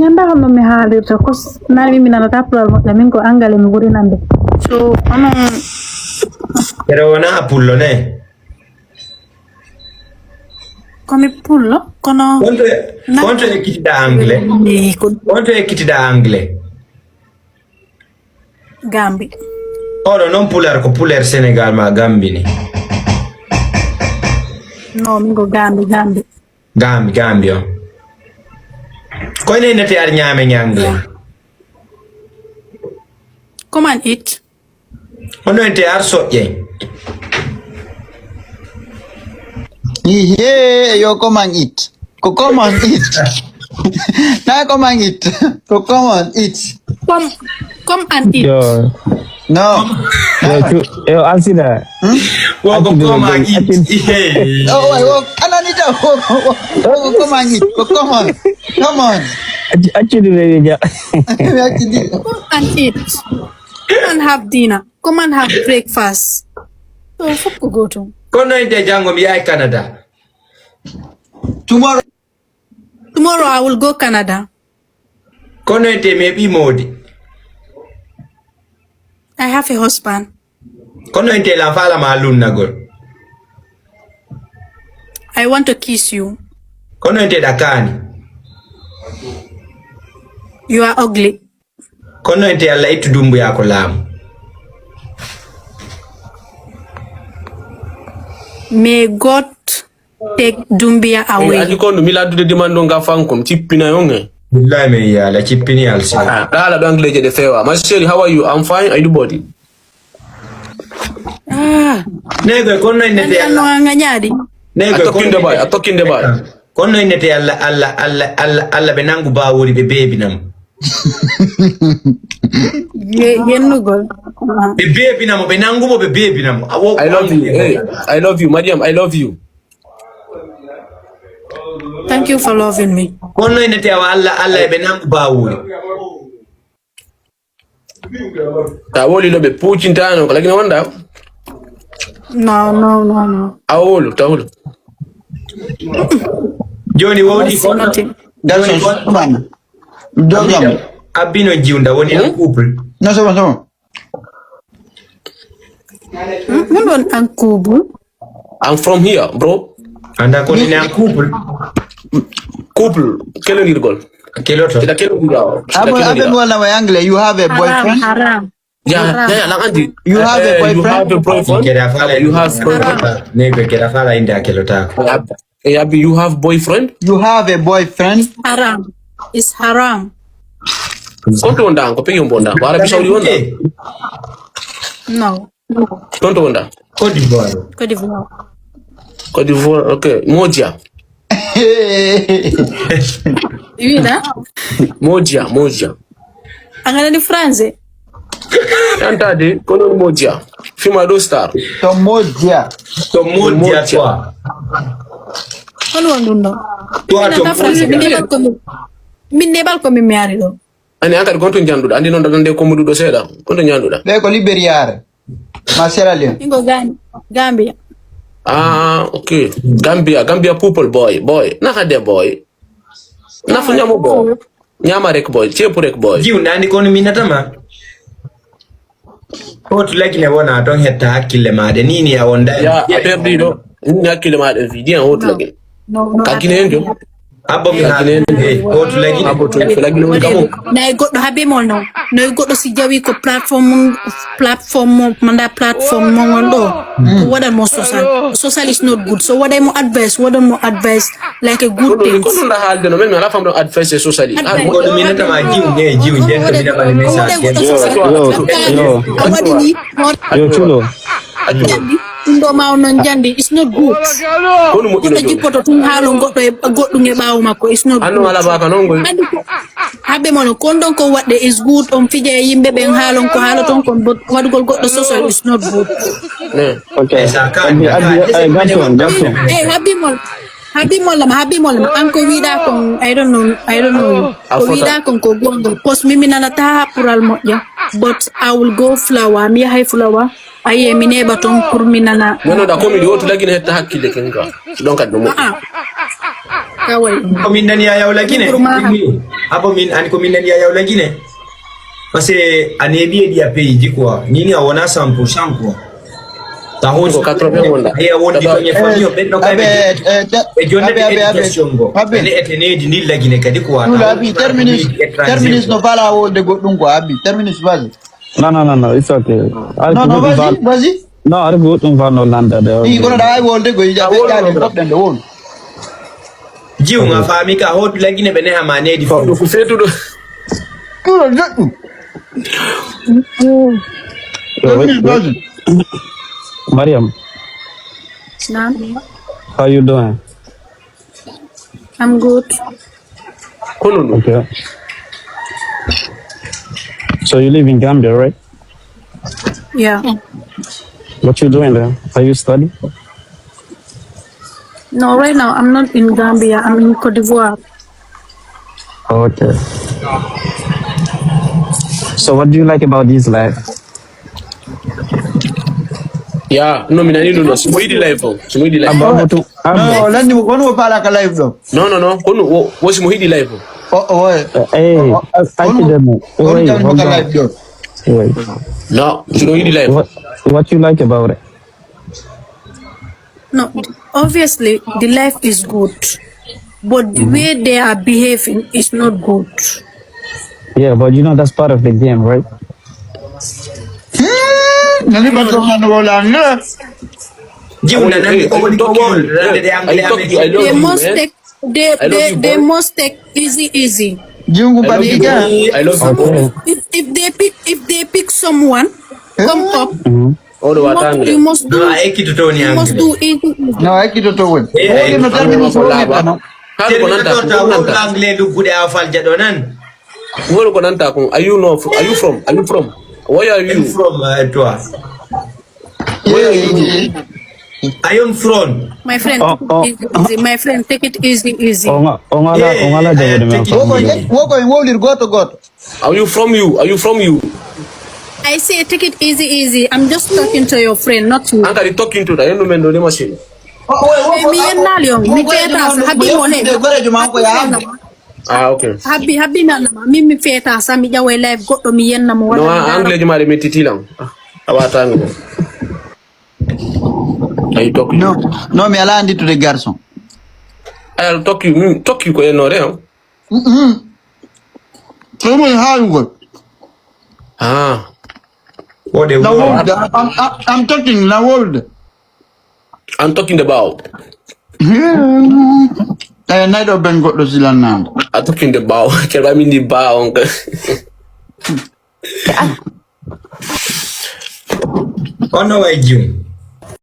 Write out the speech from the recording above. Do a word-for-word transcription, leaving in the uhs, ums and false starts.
Mi anndaa honno mi haalirta, ko s-, nani min mi nanataa pulaar moƴƴa, min ko angale mi ɓuri nande. So, onon Kere wona pullo ne? Ko mi pullo, kono Konto e, na- konto e ekkitiɗa anglais? Eh, ko Konto e ekkitiɗa anglais? Gambi. Oɗo noon pular ko pular Sénégal ma Gambi ni? No, min ko Gambi, Gambi. Gambi, Gambi on. Koyne nete ar ñaame ñangle? Come and eat. Hono en te ar soƴƴe? Ihe, yo, come and eat. Ko come and eat. Na come and eat. Ko come and eat. Come, come and eat. Yo, No. yo, cu-, yo, Alsina. Hmm? Wo ko Accu come and ɗum, eat. Accu. Ihe. Oh, wait, wo, ananita, wo, wo, wo, wo, come and eat. Ko come on. Come on. Accu, accu ɗum e ja. Accu ɗum. Come and eat. Come and have dinner. Come and have breakfast. So, fof ko gootum. Kono en te janngo mi yahay Canada. Tomorrow. Tomorrow I will go Canada. Kono en te mi heɓi moodi. I have a husband. Kono en te la fala ma lunnagol. I want to kiss you. Kono en te da kaani. You are ugly. Kono en te Allah ittu Dumbuya ko laamu. May God take Dumbuya away. Andi kon mi laddude diman ɗo nga fankom cippina yonge. Billahi mi yala cippini alsi. Ah, ɗala ɗo angleje ɗe fewa. My sherry, how are you? I'm fine. Are you body? Ah. Nego kono en te Allah. No nga ñaadi. Nego kono en te Allah. Kono en te Allah, Allah, Allah, Allah, Allah ɓe nangu bawori ɓe beebinam. Ye-, yennugol. Ɓe beebina mo, ɓe nangu mo, ɓe beebina mo. Awo I love you. Hey, I love you, Mariam. I love you. Thank you for loving me. Kono en te awa Allah, Allah ɓe nangu bawori. Ta woli ɗo ɓe pucintano ko lagina wonda. No, no, no, no. A wolu, ta wolu. Joni wodi ko nothing. That's all. Come on. Don't come. Abino jiwnda woni en couple. No, somo, somo. Hmm? Mun won en couple? I'm from here, bro. Anda ko ni en couple. Couple, kelondirgol. Keloto. Ita kelondirgol. Abo, abe wala wa angle, you have a boyfriend? Haram, haram. Yeah, yeah, yeah, like, Andy. You have a boyfriend? You have a boyfriend? Kera fala You have boyfriend? Haram. Nego kera fala inda kelota. Yab-, Yabi, you have boyfriend? You have a boyfriend? Haram. It's haram. Konto wonda, ko pegi wonda. Wala bi Saudi wonda. No. Konto wonda. Côte d'Ivoire. Côte d'Ivoire. Côte d'Ivoire, ok. Moja. Wina? Moja, moja. Angana ni français. Antade, kono moja. Fima do star. To moja. To moja. Toi. Kono wonduno. Toi, to français. Min nebal ko mi, min nebal ko mi mi ari ɗo. Ani an kadi konto ñanduɗa. Andi noon ɗaɗande ko muɗuɗo seeɗa. Konto ñanduɗa. Ɓe ko Liberiyaare. Ma Sierra Leone. Ingo Gam-, Gambia. Ah, ok. Gambia, Gambia people boy, boy. Naka de boy. Nafu ñamo boy. Ñama rek boy. Ceepu rek boy. Jiw nani kono minatama. Hoto lagine wona ton hetta hakkille maɗe ni ni a wonda. Ya, a perdi ɗo. Ni hakkille maɗe fi. Diyan hoto lagine. No, no, ka Guinéen jo. Abbo mi ka Guinéen jo. Eh, hoto lagine. Abbo to lagine woni kamo. Nayi goɗɗo habimol no. Nayi goɗɗo si jawi ko plateforme mum, plateforme mum, manda plateforme mum on ɗo. Ko waɗan mo social. Social is not good. So waɗay mo advice, waɗan mo advice like a good things. Kono ɗum haalde no, min mi ala fam ɗon advice e social. Advice. Kono min nata ma jiw, ne, jiw, je, to mi nata ma message. Yo, yo, yo. A waɗi ni. Yo, culo. Jandi, ɗum ɗo ma on noon jandi, it's not good. Kono mo goɗɗo jippoto tun haalon goɗɗo e goɗɗum e ɓaawo makko, it's not good. Anno ala baka non goy. Andi ko habbe mon kon ɗon ko waɗde is good, on fija e yimɓe ɓen haalon ko haaloton kon, but waɗugol goɗɗo social is not good. Ne. Ok. Abi, abi, eh, garçon, garçon. Eh, habbi mon. Habimol am, habimol am. An ko wiɗa kon, I don't know, I don't know. Ko wiɗa kon ko gonga. Pos mi mi nanata pural moƴƴa. But I will go flower. Mi yahay flower. Aye mi neɓa ton pour mi nana. Non, non, da ko mi ɗi wotu lagine hetta hakkille ken ka. Donc addumo. Ah, ah. Kawai. Ko min nani a yawla Gine. Kurma ha. Abo min an ko min nani a yawla Gine. Parce que a neeɓi e ɗi a pays ji quoi. Nini a wona cent pour cent quoi. Ta hon Ko quatre-vingts wonda. E a wondi ko ñe famille o ɓen no kay Abe, ɓe eh, te- ɓe jonde Abe, ɓe Abe, Abe. Éducation go. Abe. Ɓe ne ete needi ni la Gine kadi quoi. Tula abi terminus, terminus no fala wolde goɗɗum ko abi terminus basi. No, no, no, no, it's okay. Ari No, ko no, goɗɗum vas-y, fal- vas-y. No, ari ko goɗɗum fanno landade. I kono ɗa wawi wolde ko ija ɓe ƴaali goɗɗen ɗo won. Jiw nga faami ka hotu lagine ɓe neha ma nedi Ko fof. Ɗo ko seetuɗo. Ɗuɗo joɗɗum. Yo, wait, wait. Mariam, Naam. How you doing? I'm good. Kono ɗum. Okay. So you live in Gambia, right? Yeah. What you doing there? Are you study? No, right now I'm not in Gambia. I'm in Cote d'Ivoire. Okay. So what do you like about this life? Ya, no, mi nani ɗum ɗo. Simo yiɗi live o. Simo yiɗi live. Abba, Abba, to, Abba. No, lanni mo, kono o faala ka live ɗo. No, no, no. Kono o, o simo yiɗi live o. O, o, o. Eh, eh, O, o, accident. On Wait, jan mo hold ka on. Live ɗo. Wait. No, simo yiɗi live. What, what you like about it? No, obviously, the life is good. But the way they are behaving is not good. Yeah, but you know, that's part of the game, right? Hmm, nani ba to man wala nga. Jiw na nani ko woni ko wol rande de angle ame. They must take they they they must take easy easy. Jingu I love you, baliga. Boy. I love you, boy. If, if they pick if they pick someone, come up. Oɗo You must, watande. You must do. No, a ekkitoto ni You must angle. Do easy easy. No, a ekkitoto woni. Eh, woni no eh, termini so woni tano. Hano ko nanta, Terminator ta ko wonno nanta. Angle luggude a falja ɗo nan. Woni ko nanta kon. Are you no? Are you from? Are you from? Where are you? I'm from uh, toi. Where are you? I am from. My friend, Oh, oh. Easy, easy. My friend, take it easy, easy. O nga- o ngala o ngala Yeah, jaɓude men take it Woko famille. Woko en wowlir goto goto. Are you from you? Are you from you? I say take it easy, easy. I'm just talking to your friend, not you. An kadi talking to that. Yendo men do de machine. Mi yennali on, mi feta sa habi mo he. Gorejo ma ko ya. Ah, okay. Habi habi na na mi mi feta sa mi jawe live goddo mi yenna mo No, wala. Anglais juma de metiti lan. Ah, awata ngo. Are you talking? No, no, mi ala andi to the garçon. I'll talk you, mm, talk you ko enore, hein? Mm-hmm. So mo ha you go. Ah. What the Na world? World. I'm, I'm, I'm talking na world. I'm talking about. Eh, naido ben goɗɗo silan nan. I'm talking about. Keba mini ba on. Ono wa jim.